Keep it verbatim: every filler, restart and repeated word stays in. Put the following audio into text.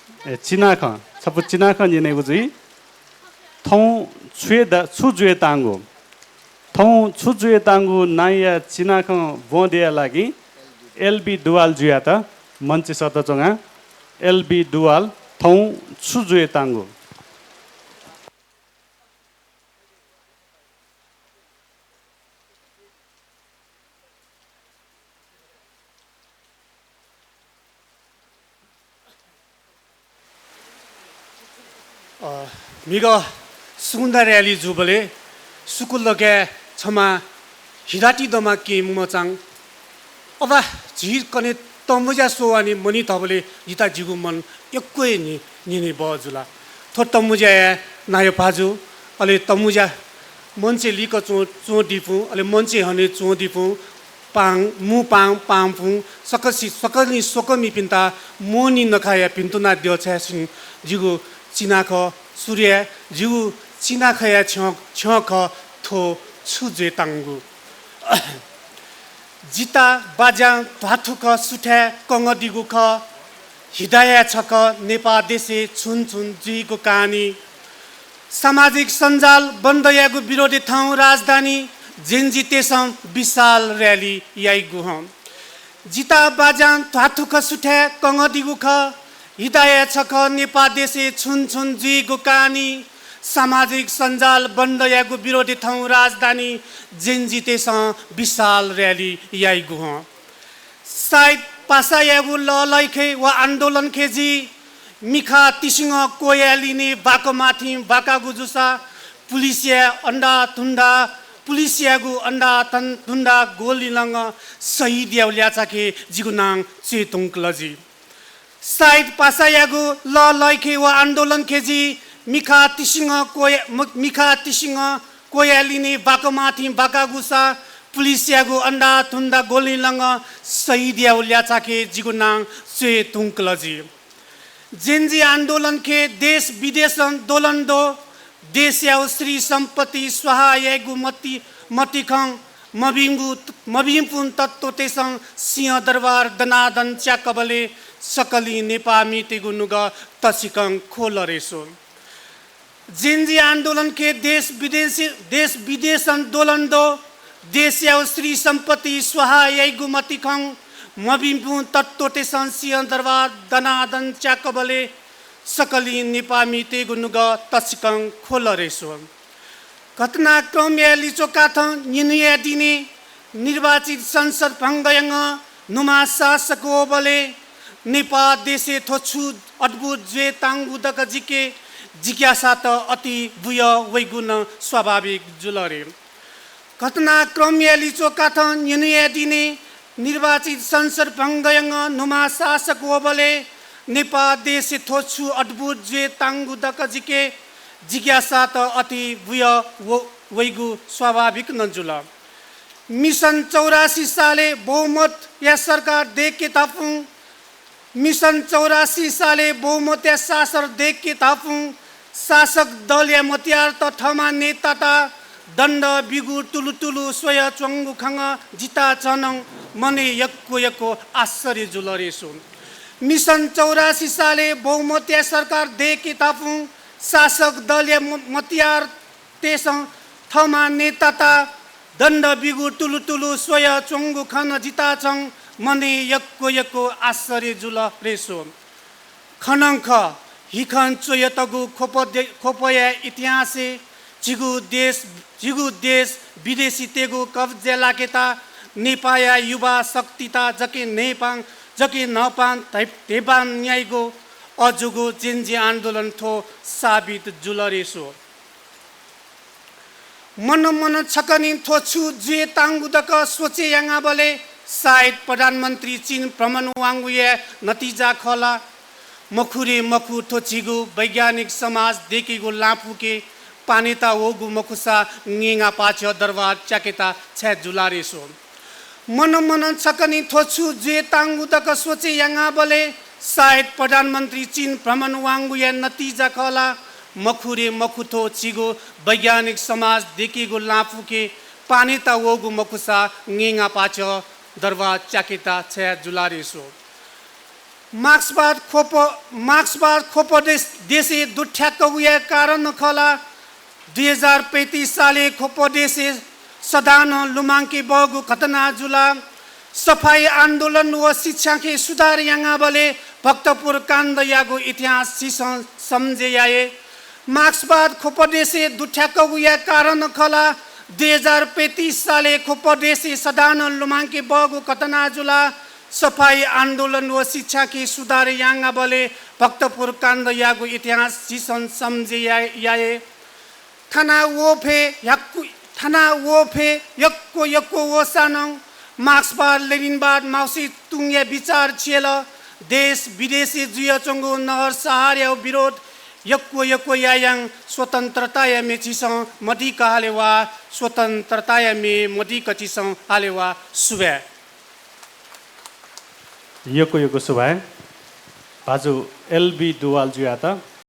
ए, चिनाखँ, छपु चिनाखँ न्यनेगु जुइ। थौं छु हे दा-, छु जुयेतांगु? थौं छु जुयेतांगु नांया चिनाखँ ब्वं देया लागि एलबी दुवाल जुयात मञ्चे सःतः च्वंगा। एलबी दुवाल, थौं छु जुयेतांगु? अ, म्हिगः सुकुन्दा र्‍याली जूबलय् सुकुलकय् छम्ह हिदाति दमा केहेँ मुमचां, अबा, झी कन्हय् तःमुँज्या स्वःवनी मनि धबलय् जितः जिगु मन यक्व हे नि-, न्हिन्हिबः जुल। थ्व तःमुँज्याया नायः भाजु, अले तःमुँज्या मञ्चे लिक्क च्वं-, च्वंदीपुं, अले मञ्चे हने च्वंदीपुं, पाहां, मू पाहां पाहांपुं, सकसि-, सकलि स्वकःमिपिन्त मोहनी नखाया भिन्तुना द्यः छाय्‌सिं जिगु चिनाखँ सुरु याये। जिगु चिनाखँया छ्यं, छ्यं खः थ्व छु जुयेतांगु। जिता बाज्यां ध्वाथुक सुथय् कंगदीगु खः। हिदाया छकः नेपाः देशय् छुं छुं जुइगु कहानी। सामाजिक सञ्जाल बन्द यायेगु विरोधय् थौं राजधानी जेनजीतय्‌सं विशाल र्‍याली याइगु हं। जिता बाज्यां ध्वाथुक सुथय् कंगदीगु खः। हिदाया छकः नेपाः देशय् छुं छुं जुइगु कहानी। सामाजिक सञ्जाल बन्द यायेगु विरोधय् थौं राजधानी जेनजीतय्‌सं विशाल र्‍याली याइगु हं। साइत पासायागु लःल्हाइखय् व आन्दोलनखय् जि मिखा तिसिंगः क्वया लिने बाकमाथिं बाकागु जूसा पुलिसया अन्धाधुन्धा, पुलिसयागु अन्धाधुन्धा गोलीलंगः शहीदयागु ल्याचाखय् जिगु नां च्वय् धुंकल जि। साइत पासायागु लःल्हाइखय् व आन्दोलनखय् जि मिखा तिसिंगः क्वया, म-, मिखा तिसिंगः क्वया लिने बाकमाथिं बाकागुसा पुलिसयागु अन्धाधुन्धा गोलीलंगः शहीदयागु ल्याचाखय् जिगु नां च्वय् धुंकल जि। जेनजी आन्दोलनखय् देश विदेशं दोलन्दो, देशयागु श्री सम्पत्ति स्वाहा याइगु मति, मतिखं मभिंगु, मभिंपुं तत्त्वतय्‌सं सिंहदरबार दनादन च्याकबलय् सकलिं नेपाःमितय्‌गु नुगः तसिकं ख्वल रे स्व। जेनजी आन्दोलनखय् देश विदेश, देश विदेशं दोलन्दो, देशयागु श्री सम्पत्ति स्वाहा याइगु मतिखं मभिंपुं तत्त्वतय्‌सं सिंहदरबार दनादन च्याकबलय् सकलिं नेपाःमितय्‌गु नुगः तसिकं ख्वल रे स्व। घटनाक्रमया लिच्वकाथं निन्हुया दिने निर्वाचित संसद भंग यानाः नुम्ह शासक वःबलय् नेपाः देशय् थ्व छु अद्भुत जुयेतांगु धकाः जिके जिज्ञासा त अति बुयः वइगु नं स्वाभाविक जुल रे। घटनाक्रमया लिच्वकाथं निन्हुया दिने निर्वाचित संसद भंग यानाः नुम्ह शासक वःबलय् नेपाः देशय् थ्व छु अद्भुत जुयेतांगु धकाः जिके जिज्ञासा त अति बुयः व-, वइगु स्वाभाविक नं जुल। मिसन चौरासी सालय् बहुमतया सरकार दय्‌के धापुं, मिसन चौरासी सालय् बहुमतया शासन दय्‌के धापुं शासक दलया मतियारत थःम्हं नयेताताः दण्ड बीगु तुलुतुलु स्वयाच्वंगु खँ जितः झनं मनय् यक्व यक्व आश्चर्य जुल रे स्व। मिसन चौरासी सालय् बहुमतया सरकार दय्‌के धापुं शासक दलया म-, मतियारतय्‌सं थःम्हं नयेताताः दण्ड बीगु तुलुतुलु स्वयाच्वंगु खँ जितः झनं मनय् यक्व यक्व आश्चर्य जुल रे स्व। खँ नं खः, हिखं च्वयातःगु ख्वप दे-, ख्वपया इतिहासय् झीगु देश, झीगु देश विदेशीतय्‌गु कब्जाय् लाकेत नेपाःया युवा शक्तित जके न्हय्‌पां, जके न्हपां धै-, धेपां न्याइगु अजूगु जेनजी आन्दोलन थ्व साबित जुल रे स्व। मनं मनं छकः नं थ्व छु जुयेतांगु धकाः सोचे यानाबलय् सायद प्रधानमन्त्री चीन भ्रमण वांगुया नतिजा खः ला? मखु रे मखु, थ्व झीगु वैज्ञानिक समाज दय्‌केगु लाँपुके पानेत वःगु मखुसा ङेंगा पाछ्यः दरबार च्याकेत छाय् जुल रे स्व। मनं मनं छकः नं थ्व छु जुयेतांगु धकाः सोचे यानाबलय् सायद प्रधानमन्त्री चीन भ्रमण वांगुया नतिजा खः ला? मखु रे मखु, थ्व झीगु वैज्ञानिक समाज दय्‌केगु लाँपुके पानेत वःगु मखुसा ङेंगा पाछ्यः दरबार च्याकेत छाय् जुल रे स्व। मार्क्सवाद खोप मार्क्सवाद खोप देश देशे दुथ्याक्कगुया कारण खला। दुई हजार पैंतिस साले खोप देशे सदानं लुमांके बहगु घटना जुला। सफाई आन्दोलन व शिक्षाके सुधार याङाबले भक्तपुर काण्डयागु इतिहास झीसं सम्झे याये। मार्क्सवाद खोप देशे दुथ्याक्कगुया कारण खला। दुई हजार पैंतिस साले खोप देशे सदानं लुमांके बहगु घटना जुला। सफाई आन्दोलन व शिक्षाके सुधार याङाबले भक्तपुर काण्डयागु इतिहास झीसं सम्झे या- याये। थाना वफे याक्कु थाना वफे यक्व यक्व वसानं मार्क्सवाद लेनिनवाद माओसी तुङया विचार छियल। देश विदेशे जुयाच्वंगु नहर सहारया विरोध यक्व यक्व यायां स्वतन्त्रताया मे झीसं मदिक हाले वा। स्वतन्त्रताया मे मदिक झीसं हाले वा। सुभाय्। यक्व यक्व सुभाय् भाजु एलबी दुवाल जुयात।